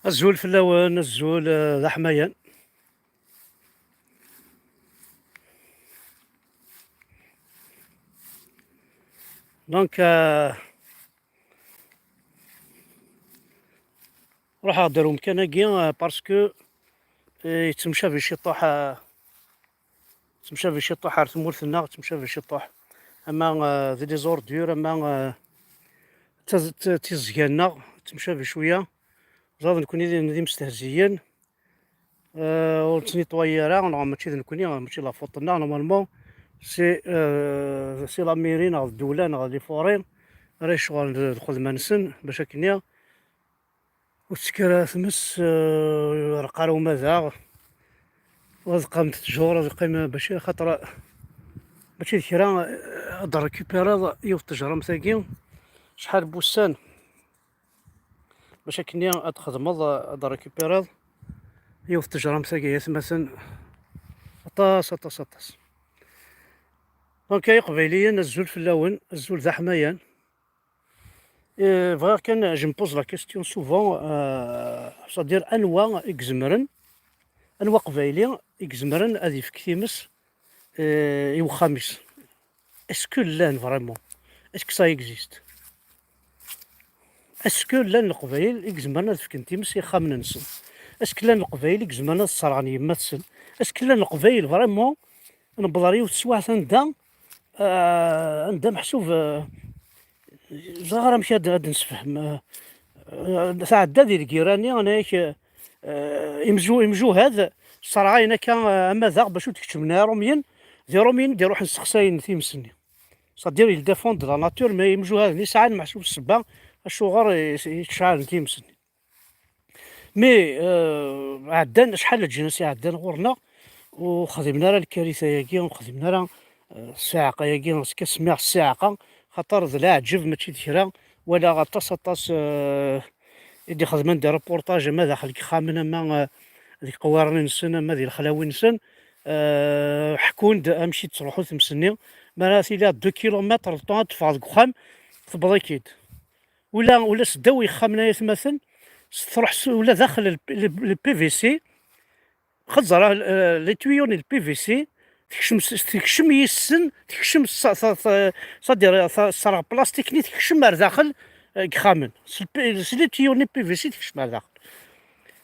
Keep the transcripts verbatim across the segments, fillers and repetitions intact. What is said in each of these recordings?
Azul fell-awen, azul, eh, d aḥmayan. Donc, euh, ruḥeɣ-d ar umkan-agi, euh, parce que, euh, yettemcabi ciṭuḥ, euh, yettemcabi ciṭuḥ ar tmurt-nneɣ, yettemcabi ciṭuḥ. Ama, euh, d les ordures, ama, euh, d taz-, d tiẓga-nneɣ, yettemcabi cwiya. Ẓad nekkni d, d imestehziyen. Euh, ur nettnitwayi ara, neɣ mačči d nekkni, mačči la faute-nneɣ, normalement, c'est, euh, c'est la mairie, neɣ d ddewla, neɣ d les forêts, ara yecɣlen d, d lxedma-nsen, bac akken ur tekker ara tmes, euh, ur ireqq ara umadaɣ, u ad qqament ttjur, ad qqim, bac, xaṭer mačči d kra, euh, ad d-rekupiriḍ yiwet tejramt-agi, acḥal n wussan. Bac akken ad txedmeḍ, ad d-rekupiriḍ yiwet tejramt-agi, ay atmaten, aṭas, aṭas, aṭas. Donc, ay Iqbayliyen, azul fell-awen, azul d aḥmayan. Eh, bɣiɣ kan, je me pose la question souvent, euh, c'est-à-dire, anwa i izemren, anwa Aqbayli i izemren ad yefk times, eh, i wexxam-is? Est-ce que llan vraiment? Est-ce que ça existe? Est-ce que llan Leqbayel i izemren ad fken times i yixxamen-nsen? Est-ce que llan Leqbayel i izemren ad sserɣen yemma-tsen? Est-ce que llan Leqbayel vraiment newweḍ ɣer yiwet teswiɛt anda, euh, anda meḥsub, euh, ẓriɣ ara amek ad, ad d-nessefhem. Euh, euh, tɛedda di lgirani, anayak, euh, imju-, imjuhad sserɣayen akka, euh, amadaɣ bac ur d-keččmen ara Irumyen, d Irumyen i d-iruḥen ssexsayen times-nni. C'est-à-dire, ils défendent la nature, mais imjuhaden i sɛan meḥsub ssebba acuɣer i, i ttceɛlen times-nni. Mais, euh, ɛeddan acḥal n leǧnas i ɛeddan ɣur-neɣ, ur xdimen ara lkarita-agi, ur xdimen ara, euh, ssiɛqa-agi, ska smiɣ ssiɛqa, xaṭer d leɛǧeb, mačči d kra. Walaɣ aṭas, aṭas, euh, i d-ixedmen des reportages, ama daxel n yexxamen, ama, euh, deg iqwiren-nsen, ama di lexlawi-nsen, euh, ḥekkun-d amek i d-tettruḥu tmes-nni. Mi ara tili à deux kilomètres de temps ad teffeɣ deg uxxam, tewweḍ-ik-id. Ula, ula seddaw yexxamen ay atmaten, s-, truḥ s-, ula daxel le, le, le P V C, xeẓẓer, euh, les tuyaux n le P V C, tekcem s-, tekcem yis-sen, tekcem s-, s-, s-, c'est-à-dire, s-, sserɣ plastik-nni, tekcem ar daxel, euh, yexxamen. S le P-, s les tuyaux n le P V C, tekcem ar daxel.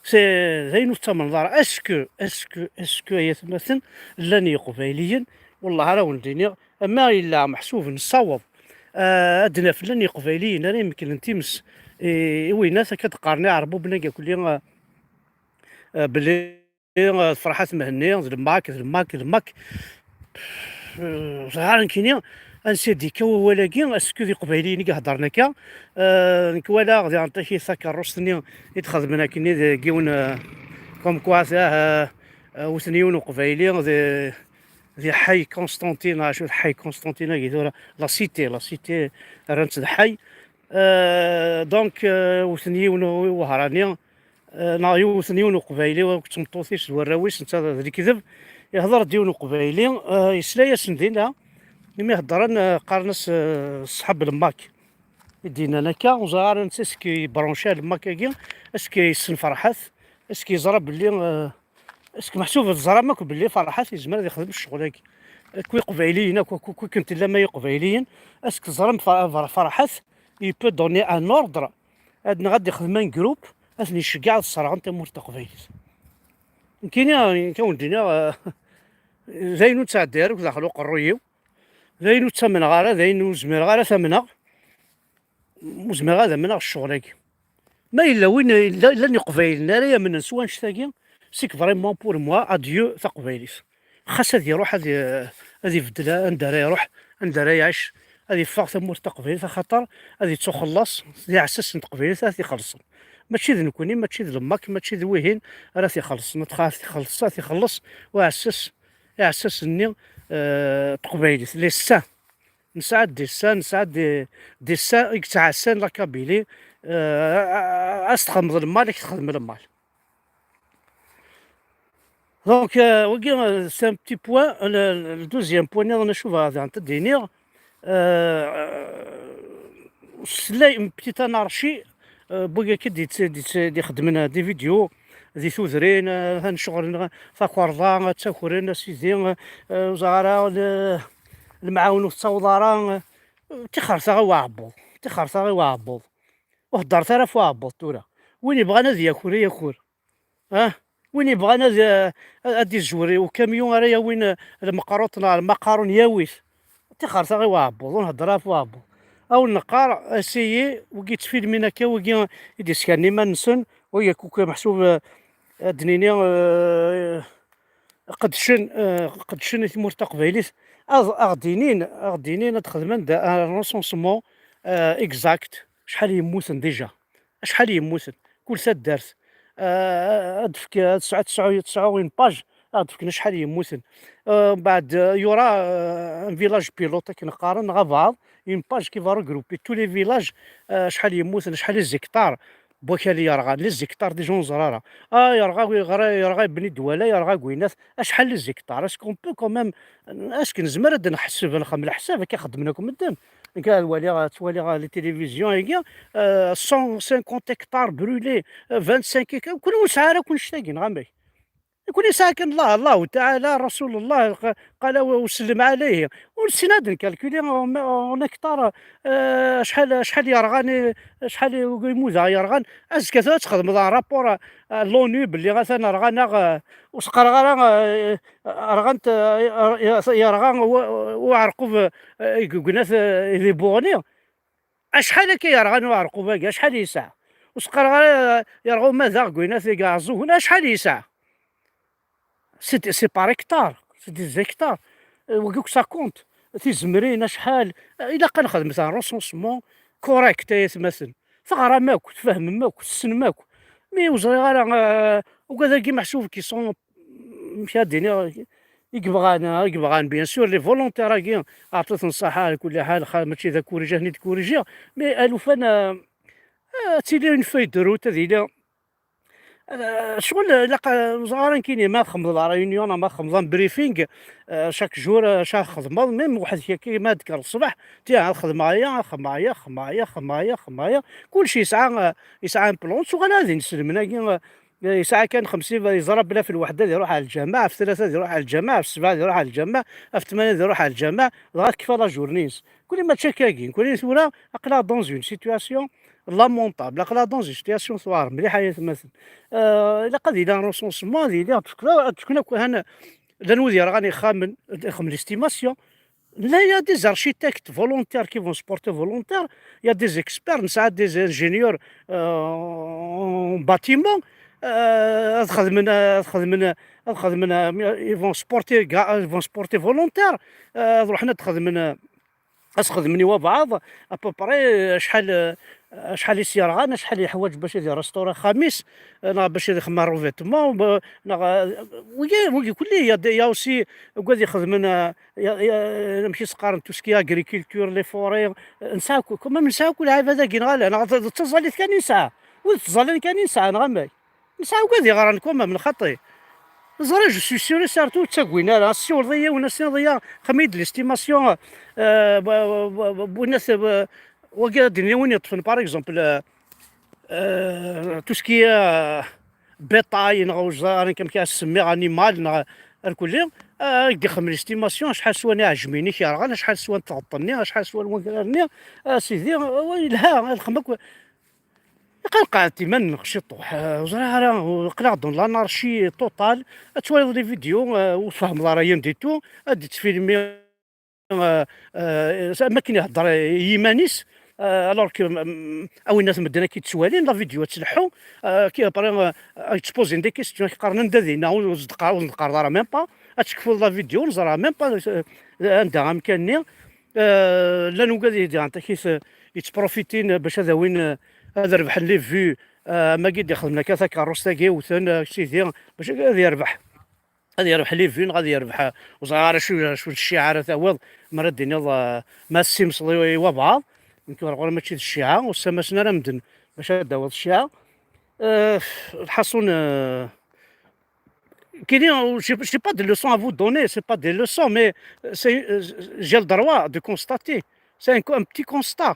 C'est, d ayen ur tettamneḍ ara. Est-ce que, est-ce que, est-ce que, ay atmaten, llan Yiqbayliyen? Wellah ara wen-d-iniɣ, ama yella meḥsub nessaweḍ, euh, ad naf llan Yiqbayliyen ara imeklen times i, i winnat akka d-qqaren iɛerbuben-agi akk-, euh, euh, belli, euh, d Ferḥat Mhenni, d lmak, d lmak, d lmak. Euh, ẓriɣ ara nekkini ansi d-yekka wawal-agi, est-ce que d Iqbayliyen i iheddren akka? Euh, nekk walaɣ diɣen taki takerrust-nni i d-xedmen akkenni deg yiwen, euh, comme quoi, euh, euh, wten yiwen Uqbayli, di, di Ḥay Constantine, acu d Ḥay Constantine-agi tura, la cité, la cité, rran-tt d Ḥay. Euh, donc, euh, wten yiwen u-, Wehṛani, euh, neɣ wten yiwen Uqbayli, akked tmeṭṭut-is d warraw-is, netta d lekdeb. Ihḍer-d yiwen Uqbayli, euh, yesla-yasen dinna, imi heddren, euh, qqaren-as, euh, ṣṣḥab lmak. I d-yennan akka, ur ẓriɣ ara netta est-ce que yebranca lmak-agi, est-ce que yessen Ferḥat, est-ce que yeẓra belli, euh, est-ce que meḥsub teẓram akk belli Ferḥat yezmer ad yexdem ccɣel-agi? Akk Iqbayliyen, akk, akk, akk akken tellam ay Iqbayliyen, est-ce que teẓram Fer-, Fer-, Ferḥat, il peut donner un ordre, ad neɣ ad d-ixdem un groupe, ad ten-iceggeɛ ad sserɣen tamurt taqbaylit? Nekkini, nekk ad wen-d-iniɣ, eh, d ayen ur nettɛeddi ara akk daxel uqerruy-iw, d ayen ur ttamneɣ ara, d ayen ur zmireɣ ara ad t-amneɣ, ur zmireɣ ad amneɣ ccɣel-agi. Ma yella win, yella, llan Iqbayliyen ara yamnen s wanect-agi, c'est que vraiment pour moi, adieu taqbaylit. Xas ad iruḥ ad i-, ad ibeddel anda ara iruḥ, anda ara iɛic, ad iffeɣ tamurt taqbaylit, axaṭer ad ittuxelleṣ, d iɛessasen n teqbaylit ara t-ixellṣen. Mačči d nekkni, mačči d lmak, mačči d wihin ara t-ixellṣen. Ad t-, ad t-ixelleṣ, ad t-ixelleṣ uɛessas, iɛessasen-nni, eh, n teqbaylit, les saints. Nesɛa des saints, nesɛa des, des saints i yettɛassan la Kabylie, euh, a, a, a s-txedmeḍ lmal, ad k-texdem lmal. Donc, euh, wagi, euh, c'est un petit point. Le, le deuxième point, niḍen acu bɣiɣ ad d-iniɣ, euh, slay, une petite anarchie, Eh, wigi akka d-yett-, d-yett-, d-ixeddmen, eh, des vidéos di tudrin, eh, atan ceɣlen, eh, takerḍa, eh, ttakren, a sidi, eh, eh, ur ẓriɣ ara, le-, lemɛawen ur tettaweḍ ara, eh, tixerta i uɛebbuḍ, tixerta i uɛebbuḍ. Ur heddret ara ɣef uɛebbuḍ tura. Win yebɣan ad yaker, yaker. Ah, win yebɣan ad, eh, ad izwer i ukamyun ara yawin, eh, lmeqruṭ neɣ lmaqarun, yawi-t. Tixerta i uɛebbuḍ, ur nhedder ɣef uɛebbuḍ. Awen neqqar, asiyi, wigi ttfilmin akka, wigi i d-iskernen iman-nsen, wigi akk meḥsub, eh, ad d-nini, eh, qedcen, eh, qedcen i tmurt taqbaylit. Ad aɣ-d-inin, aɣ-d-inin ad xedmen d, un recensement, eh, exact, acḥal yemmuten déjà. Acḥal yemmuten? Kul taddart, ah, ad d-tefk, ad tesɛu, ad tesɛu, ad tesɛu une page, ad d-fken acḥal yemmuten. Ah, mbeɛd, ah, yura, ah, un village pilote, akken qqaren, neɣ abɛaḍ, une page qui va regrouper tous les villages, ah, acḥal yemmuten, acḥal les hectares n wakal yerɣan, les hectares déjà ur neẓri ara. Ah, yerɣa, yerɣa, yerɣa Bni Dwala, yerɣa Gwinat, acḥal les hectares? Est-ce qu'on peut quand même, est-ce que nezmer ad nḥesseb, ad nxemmel leḥsab, akka xeddmen akk medden? Nekk ad waliɣ, ad ttwaliɣ les télévisions-agi, euh, cent cinquante hectares brûlés, euh, vingt-cinq hectares. Kul ur nesɛi ara akk annect-agi, neɣ amek? Kul yesɛa kan Allah, Allahu Taɛala, Rasulullah, qa-, qala wa usellem ɛalayhi. Ur nessin ad nkalkuli en, en hectare, euh, acḥal, acḥal yerɣan, acḥal imuda yerɣan. Azekka tura ad txedmeḍ un rapport, euh, l'ONU belli atan rɣan-aɣ, euh, ur s-qqareɣ ara, euh, rɣant, eh, yerɣa u-, uɛerqub, eh, i Gugna, eh, di Buɣni. Acḥal akka yerɣan uɛerqub-agi? Acḥal yesɛa? Ur s-qqareɣ ara, eh, yerɣa umadaɣ Gugna deg Ɛeẓẓugen. Acḥal yesɛa? C'est, c'est par hectare, c'est des hectares. Eh, wagi akk ça compte. Tizemrin, acḥal? Eh, ilaq ad nexdem un recensement correct, ay atmaten. Teɣram akk, tfehmem akk, tessnem akk. Mi ur ẓriɣ ara, eh, ugad-agi meḥsub qui sont, amek ad d-iniɣ, i yebɣan, i yebɣan, bien sûr, les volontaires-agi, ɛṭut-ten ṣṣaḥa, ɛla kulli ḥal, xa-, mačči d akurij, ad ten-id-kurijiɣ, mais alufan, eh, eh, ad tili une feuille de route, ad yili, eh, ccɣel, ilaq, eh, ur ẓriɣ ara nekkini, ma txedmeḍ la réunion, ma txedmeḍ un briefing, eh, chaque jour, eh, acu ara txedmeḍ, même weḥd-k akka, ma d-tekkreḍ ṣṣbeḥ, tiens, ad xedmeɣ aya, ad xedmeɣ aya, xedmeɣ aya, xedmeɣ aya, xedmeɣ aya. Kullec yesɛa, eh, yesɛa un plan, tuɣal ad inselmen-agi, eh, yesɛa kan xemsin, yeẓra belli ɣef lweḥda ad iruḥ ɣer lǧameɛ, ɣef tlata ad iruḥ ɣer lǧameɛ, ɣef ssebɛa ad iruḥ ɣer lǧameɛ, ɣef tmanya ad iruḥ ɣer lǧameɛ, dɣa tekfa la journée-ines. Kuli mačči akkagi, kuli tura aql-aɣ dans une situation lamentable, aql-aɣ dans une situation tuɛer mliḥ ay atmaten. Euh, ilaq ad yili un recensement, ad yili, ad d-fken, ad d-fken akk, han, llan wid yerɣan ixxamen, ad ixemmen l'estimation. Là, il y a des architectes volontaires qui vont se porter volontaires. Il y a des experts, nesɛa des ingénieurs, euh, en bâtiment. Euh, ad xedmen, ad xedmen, ad xedmen, euh, ils vont se porter, ga-, ils vont se porter volontaires. Euh, ad ruḥen ad xedmen, euh, ad xedmen i wabɛaḍ, à peu près, euh, acḥal, euh, acḥal i s-yerɣan, acḥal yeḥwaǧ bac ad iresturi axxam-is, euh, neɣ bac ad ixemmer revêtement, ba-, neɣ, euh, wigi, wigi kulli, il y a des, il y a aussi, wigad ixedmen, euh, ya, ya, amek i s-qqaren, tout ce qui est agriculture, les forêts, eh, nesɛa akk, quand même, nesɛa akk lɛibad-agi, neɣ ala, neɣ d, d taẓallit kan i nesɛa, u d tẓalin kan i nesɛa, neɣ amek? Nesɛa wigad yeɣran quand même, lxaṭi. Ẓriɣ, je suis sûr et certain, ur ttagin ara, ssiwleḍ i yiwen, as-tiniḍ-iyi, xdem-iyi-d l'estimation, eh, b-, b-, b-, win as-, b-, wagi ad d-nini win yeṭṭfen, par exemple, eh, euh, tout ce qui est, euh, bétail, neɣ ur ẓriɣ ara amek ad s-semmiɣ, animal, neɣ irkelli, euh, ad d-ixdem l'estimation, acḥal swan iɛejmiyen i k-yerɣan, acḥal swan tɣeṭṭ-nni, acḥal swan wagrar-nni, a sidi, euh, yelha, ad xdem akk. Iqal qɛed iman-nneɣ ciṭuḥ, euh, ur ẓriɣ ara, aql-aɣ dans l'anarchie totale, ad twaliḍ les vidéos, euh, ur tfehmeḍ ara rien du tout, ad d-ttfilmi euh, euh, am akken ihedder i yiman-is, euh, alors que, mm, a winnat medden akka i d-ttwalin, la vidéo ad tleḥḥu, euh, ki-, après, euh, ad yettposin des questions, ak-qqaren anda dinna, ur ur d-qqar-, ur d-qqareḍ ara même pas, ad tekfuḍ la vidéo, ur neẓra même pas, euh, anda amkan-nni. Euh, llan wigad i d-, yettprofitin bac ad awin, euh, ad rebḥen les vues, euh, am wagi d-ixedmen akka takeṛṛust-agi, wten, euh, sidi, bac ad yerbeḥ. Ad yerbeḥ les vues neɣ ad yerbeḥ, ur ẓriɣ ara acu, acu n cciɛa ara tawiḍ, mi ara d-tiniḍ, ah, ma tessimseḍ i, i wabɛaḍ, nekk ur ɣur-i mačči d cciɛa, ur ssamasen ara medden bac ad d-tawiḍ cciɛa. Eh, lḥaṣun, eh, kini, j'ai, j'ai pas de leçons à vous donner, c'est pas des leçons, mais c'est, euh, j'ai le droit de constater. C'est un, un petit constat.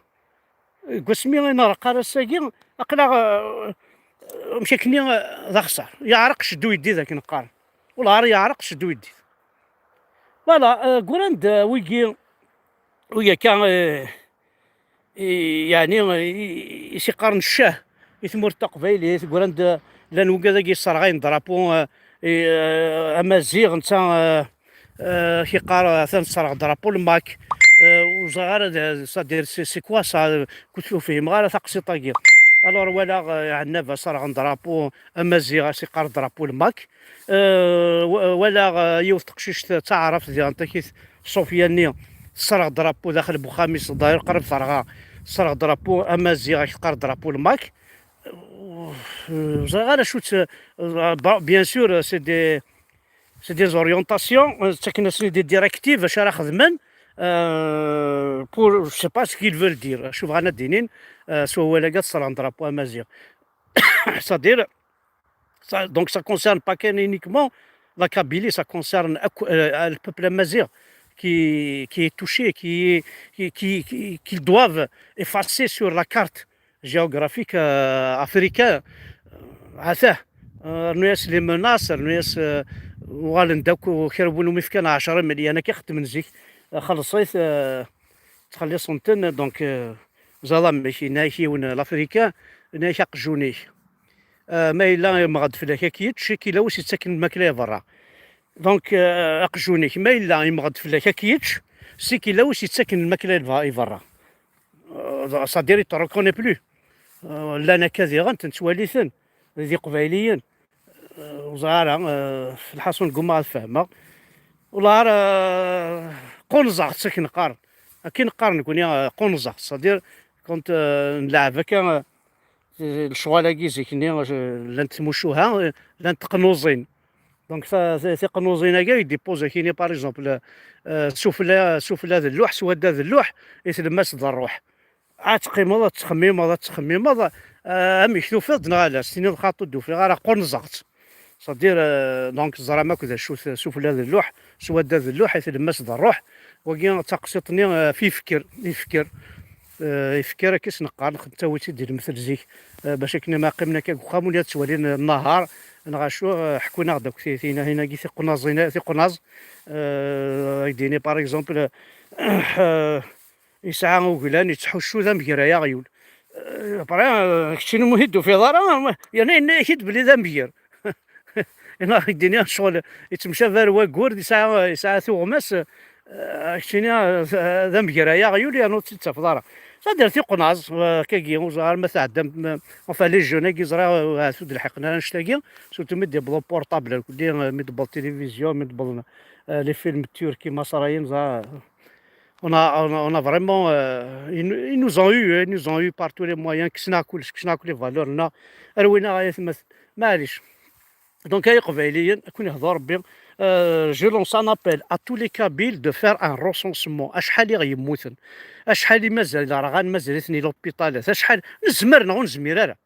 Deg wasmi i nereqqar ass-agi, aql-aɣ, eh, amek akken, eh, d axeṣṣar. Yeɛreq cced uyeddid akken qqaren. Wellah ar yeɛreq cced uyeddid. Voilà, eh, gguran-d, eh, wigi, wigi akka, eh, i, yeɛni, i, i s-iqqaren ccah i tmurt taqbaylit, gguran-d, eh, llan wigad-agi yesserɣayen drapeau, eh, i, eh, amaziɣ, netta, eh, eh, k-iqqar, eh, atan sserɣ drapeau le MAK. Eh, ur ẓriɣ ara, d, c'est-à-dire, c'est, c'est quoi ça, eh, kunt ur fhimeɣ ara taqsiṭ-agi. Alors, walaɣ, eh, Ɛennaba sserɣen drapeau amaziɣ, a s-iqqar drapeau le MAK. Eh, wa-, walaɣ, eh, yiwet teqcict d taɛrabt diɣen takit Sofia-nni, tesserɣ drapeau daxel n uxxam-is, d'ailleurs qrib terɣa, tesserɣ drapeau amaziɣ, a k-teqqar drapeau le MAK. Eh, ur ẓriɣ ara acu tt-, eh, bon, bien sûr, c'est des, c'est des orientations, euh, ttaken-asen des directives, acu ara xedmen, euh, pour, je sais pas ce qu'ils veulent dire, acu bɣan ad d-inin, euh, s wawal-agi ad sserɣen drapeau amaziɣ. C'est-à-dire, ça, donc ça concerne pas qu'un uniquement la Kabylie, ça concerne akk, euh, le peuple amazigh qui, qui est touché, qui, qui, qui, qui, qu'ils doivent effacer sur la carte géographique, euh, africain. Atah, euh, rnu-yas les menaces, rnu-yas, euh, uɣalen-d akk kra n win umi fkan ɛecra imelyan akka xeddmen zik, euh, xelleṣ-it, euh, ttxelliṣen-ten, donc, euh, ẓaḍ amek, yenna-ak yiwen, euh, l'Africain, yenna-ak aqjun-ik, euh, ma yella yemɣed fell-ak ad k-yečč, c'est qu'il a aussi yettaken lmakla i berra. Donc, euh, aqjun-ik, ma yella yemɣed fell-ak ad k-yečč, c'est qu'il a aussi yettaken lmakla i berra. Euh, c'est-à-dire, il te reconnaît plus. Euh, llan akka diɣen, nettwali-ten, d iqbayliyen. Euh, ur ẓriɣ ara, euh, lḥaṣun gummaɣ ad fehmeɣ. Ur ẓriɣ ara, euh, qunẓeɣ-tt akken qqaren. Akken qqaren nekkni, euh, qunẓeɣ-tt. C'est-à-dire, quand, euh, nleɛɛeb akka, euh, lecɣal-agi zik-nni, euh, llant tmucuha, euh, llant teqnuẓin. Donc, ta-, ta-, tiqnuẓin-agi, i dépose akini, par exemple, euh, sufella, sufella d lluḥ, swadda d lluḥ, i tlemmast d rruḥ. Ad teqqimeḍ, ad tettxemmimeḍ, ad tettxemmimeḍ, euh, amek tufiḍ-d neɣ ala, s tiniḍ xaṭi ur d-ufiɣ ara, qunẓeɣ-tt. C'est-à-dire, euh, donc, teẓram akk d acu-t sufella d lluḥ, swadda d lluḥ, i tlemmast d rruḥ. Wagi d taqsiṭ-nni, euh, f ifker, ifker. Euh, ifker akka i s-neqqar, nettawi-tt-id di lemtel zik, euh, bac akken ma qqimen akka deg uxxam, ur ad ttwalin nnehar, neɣ acu, euh, ḥekkun-aɣ-d akk ti-, tinahin-agi tiqnaẓin, tiqnaẓ, euh, ak-d-ini, par exemple, euh, yesɛa uglan, yettḥuccu d amger ay aɣyul. Euh, après, euh, keččini ur t-id-tufiḍ ara, yerna yenna-yak-id belli d amger. Yenna ak-d-ini ccɣel yettemcabi ar waggur, yesɛa, yesɛa tuɣmas, euh, keččini, euh, d amger ay aɣyul, yerna ur tt-id-tafeḍ ara. C'est-à-dire tiqnaẓ, euh, akkagi, ur ẓriɣ arma tɛeddam, euh, enfin, les jeunes-agi, ẓriɣ, euh, ahat ur d-lḥiqen ara annect-agi, surtout mi d-yewweḍ portable, euh, mi d-tewweḍ télévision, mi d-wwḍen, euh, les films turcs imaṣriyen, ẓriɣ, euh, on a, on a, on a vraiment, euh, ils, nous- ils nous ont eu, hein, ils nous ont eu par tous les moyens, kksen-aɣ kullec, kksen-aɣ akk les valeurs-nneɣ, rwin-aɣ ay atmaten. Maɛlic. Donc, ay iqbayliyen, ad ken-ihdu Rebbi, euh, je lance un appel à tous les Kabyles de faire un recensement. Acḥal i ɣ-yemmuten? Acḥal i mazal rɣan, mazal-iten i l'hôpital? Acḥal nezmer neɣ ur nezmir ara?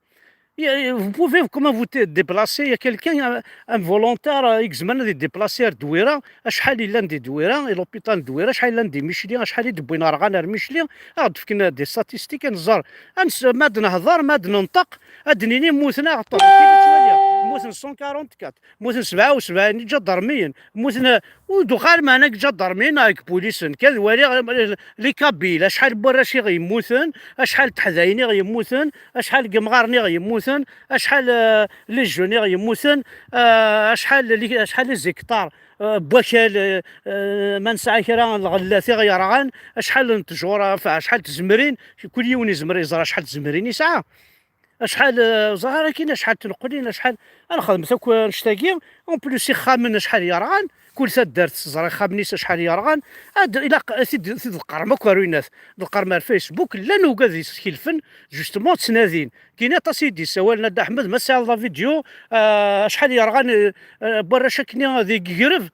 Y a- Vous pouvez, comment vous te- déplacer? Il y a quelqu'un, un, un volontaire, euh, i izemren ad idéplacer ar Dwira? Acḥal i llan di Dwira, i l'hôpital n Dwira, acḥal i llan di Micli, acḥal i d-wwin rɣan ar Micli? Ad ɣ-d-fken des statistiques, ad nẓer. Ad nes-, ma ad nehḍer, ma ad nenṭeq, ad d-nini mmuten aɣeṭṭen. Kif ad twaliḍ? Mmuten cent quarante-quatre, mmuten sebɛa u sebɛin iǧadarmiyen, mmuten, ur d-uɣal meɛna deg iǧadarmiyen neɣ deg ipulisen. Kan waliɣ, eh, les Kabyles, acḥal n warrac i ɣ-yemmuten, acḥal n teḥdayin i ɣ-yemmuten, acḥal n yemɣaren i ɣ-yemmuten, acḥal, eh, les jeunes i ɣ-yemmuten, eh, acḥal li-, acḥal les hectares, eh, n wakal, eh, eh, ma nesɛa kra n lɣellat i ɣ-yerɣan, acḥal n ttjur, enfin, acḥal n tzemrin, kul yiwen izmer yeẓra acḥal n tzemrin yesɛa. Acḥal, eh, ẓer ara kina, acḥal n tneqlin, acḥal, ad nexdem akk annect-agi. En plus, ixxamen acḥal yerɣan, kul taddart teẓra ixxamen-is acḥal yerɣan. Ad ilaq, eh, tid, tid lqerm akk ar winat, lqerm ar Facebook, llan ugad yeskelfen, justement, ttnadin. Kina aṭas i d-yessawalen, a Dda Ḥmed, ma tesɛiḍ la vidéo, eh, acḥal yerɣan, eh, eh, n warrac akkenni di Gegreb,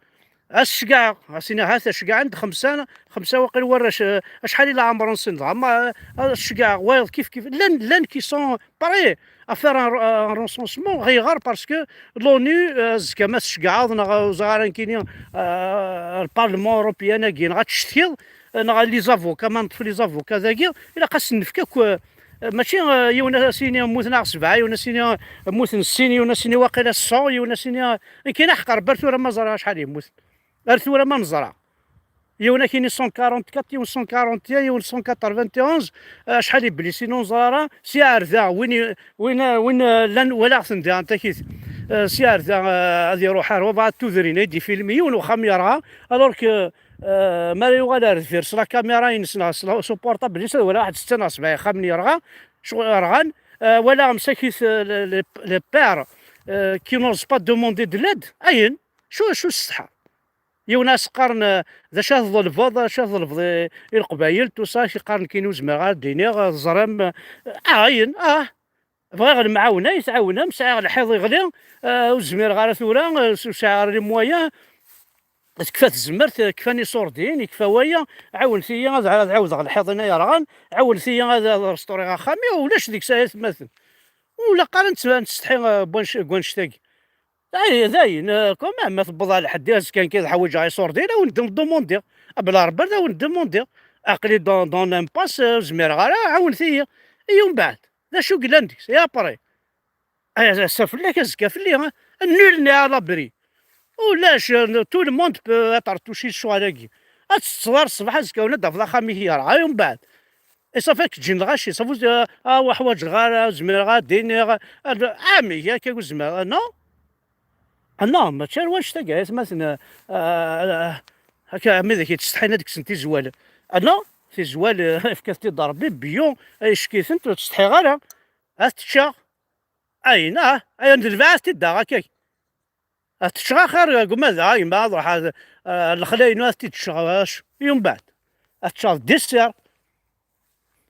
ad s-ceggɛeɣ, ad s-iniɣ, ha-t-a ceggɛen-d xemsa, xemsa waqil warrac, eh, acḥal i leɛmer-nsen, dɣa ma, eh, ad s-ceggɛeɣ wayeḍ kif kif. Llan, llan qui sont prêts à faire un, un recensement, ɣiɣer, parce que l'ONU, eh, azekka ma tceggɛeḍ, neɣ, eh, ur ẓriɣ ara nekkini, eh, le Parlement européen-agi, neɣ ad tcetkiḍ, neɣ les avocats, ma neṭṭef les avocats dagi, ilaq ad sen-nefk akk, eh, mačči, eh, yiwen ad as-yini mmuten-aɣ sebɛa, yiwen ad as-yini mmuten sin, yiwen ad as-yini waqila ṣṣeɛ, yiwen ad as-yini, eh, nekkin aḥeqq Rebbi ar tura ma ẓriɣ acḥal yemmuten. Ar tura ma neẓra. Yiwen ad ak-yini cent quarante-quatre, yiwen cent quarante et un, yiwen cent quatre-vingt-onze, eh, acḥal iblis-inu ur neẓri ara, si ar da, win, i- win, win, eh, llan walaɣ-ten diɣen takit, eh, si ar da, eh, ad iruḥ ar wabɣa tudrin, ay d-ifilmi, yiwen uxxam yerɣa, alors que, eh, mi ara yuɣal ar deffir s la caméra-ines neɣ s la, s uportable-is, ad walaɣ ḥedd setta neɣ sebɛa ixxamen yerɣa, ccɣel rɣan, eh, walaɣ msakit, eh, le, le, le père, eh, qui n'ose pas demander de l'aide, ayen, cu, cu ssetḥa? Yiwen ad s-qqaren, eh, d acu ad tḍelbeḍ, d acu ad tḍelbeḍ i, i Leqbayel, tout ça, ad k-qqaren nekkini ur zmireɣ ara ad d-iniɣ, eh, teẓram, eh, ah, ayen, ah, bɣiɣ lemɛawna, i tɛawnem, sɛiɣ lḥiḍ iɣli, eh, ur zmireɣ ara tura, eh, ur sɛiɣ ara les moyens, tekfa tezmert, eh, kfan iṣurdiyen, yekfa waya, ɛawnet-iyi ad, ad ɛawdeɣ lḥiḍ-ina yerɣan, ɛawnet-iyi ad, ad resturiɣ axxam-iw, ulac deg-s ay atmaten. Ur ilaq ara nett-, ad nttsetḥi, eh, n wanc-, n wannect-agi. Dayen, dayen, eh, quand même, ma tewweḍ ɣer lḥedd-i, azekka nekk ad ḥwaǧeɣ iṣurdiyen, ad wen-d-demandiɣ. Abla Rebbi ad wen-d-demandiɣ. Aql-i dans, dans l'impasse, eh, ur zmireɣ ara, ɛawnet-iyi. I umbeɛd, d acu yellan deg-s? Et après? Ass-a fell-ak, azekka fell-i, hein? Nul n'est à l'abri. Ulac, eh, tout le monde peut être touché ccɣel-agi. Ad tetteḍ ar ṣṣbeḥ, azekka ur ad d-tafeḍ axxam-ik yerɣa, i umbeɛd. Et ça fait que ǧǧin lɣaci, ça vous, ah, ur ḥwaǧeɣ ara, ur zmireɣ ad d-iniɣ, ad, amek akka ur zmireɣ, non? Ah, non, mačči ar wannect-agi, ay atmaten, ah, ah, akka, mi d ak-yettsetḥin ad kksen tizwal. Ah, non, tizwal, eh, efkat-t-id Rebbi, bio, ay ccek-itent, ur ttsetḥiɣ ara. Ad t-ččeɣ. Ayen, ah, ayen d lbaɛ ad t-id-daɣ, akka. Ad t-ččeɣ axir, gma da, yemma ad ruḥ ad, ah, lexla-inu ad t-id-ččeɣ, acu? I umbeɛd? Ad teččeɣ d dessert.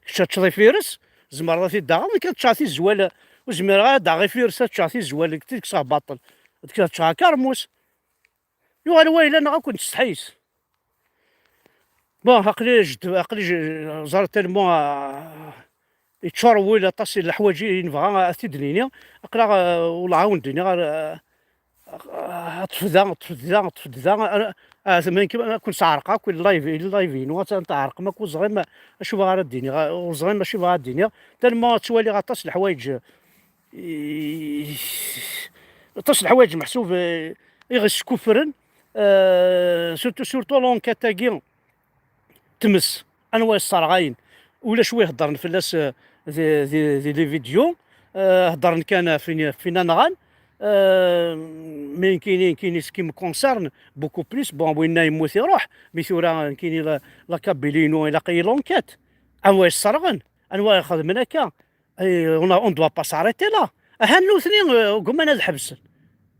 Kečč ad teččeḍ ifires, tzemreḍ ad t-id-taɣeḍ, nekk ad ččeɣ tizwal, ur zmireɣ ara ad d-aɣeɣ ifires, ad ččeɣ tizwal, deg tid kkseɣ baṭel. Ad ččeɣ akarmus. Yuɣal wayla-nneɣ akk nettsetḥi yes. Bon, aql-i jed-, aql-i j-, ẓer tellement, ah, yeččur wul aṭas n leḥwaǧ i nebɣa ad t-id-nini. Aql-aɣ, ah, ur lɛawen d-iniɣ ara, ah, ṭṭef da, ṭṭef da, ṭṭef da, ah, ah, ma nekk, ad ken-sɛerqeɣ akk i live, i live-inu, ad tɛerqem akk, ur ẓrim acu bɣa ara d-iniɣ, ur ẓrim acu bɣa ad d-iniɣ, tellement ttwaliɣ aṭas n leḥwayeǧ, i-, aṭas n leḥwayeǧ meḥsub, eh, i ɣ-iskuffren, eh, surtout, surtout l'enquête-agi, tmes, anwa yesserɣayen, ulac wi heddren fell-as, eh, di, di, di les vidéos, eh, heddren kan fin, fina nɣan, eh, mais nekkini, nekkini ce qui me concerne beaucoup plus, bon, winna yemmut iruḥ, mais tura nekkini la, la Kabylie-inu ilaq-iyi l'enquête, anwa yesserɣen, anwa ixedmen akka, eh, on a, on doit pas s'arrêter là, ahan nutni, eh, gumman ad ḥebsen.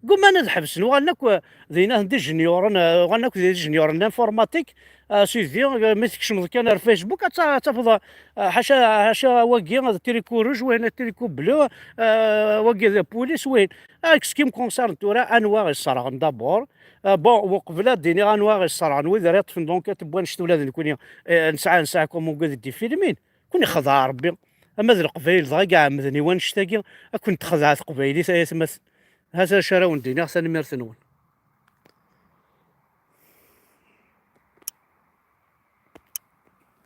Gumman ad ḥebsen, uɣalen akk, eh, d inat d ijenyuren, eh, uɣalen akk d ijenyuren n l'informatique, eh, sidi, eh, mi tkecmeḍ kan ar Facebook, ad ta-, ad tafeḍ, eh, ḥaca, ḥaca wagi, d tiliku rouge, wihin d tiliku bleu, eh, wagi d police, wihin. Ah, ce qui me concerne tura, anwa i sserɣen d'abord? Eh, bon, uqbel ad d-iniɣ anwa i sserɣen, wid ara yeṭṭfen l'enquête n wannect ula d nekkni, eh, nesɛa, nesɛa comme wagi d difilmin. Kun ixdeɛ Rebbi. Ama d Leqbayel dɣa i iɛemmden i wannect-agi, ad ken-texdeɛ teqbaylit, ay atmaten. Hata acu ara wen-d-iniɣ, tanemmirt-nwen.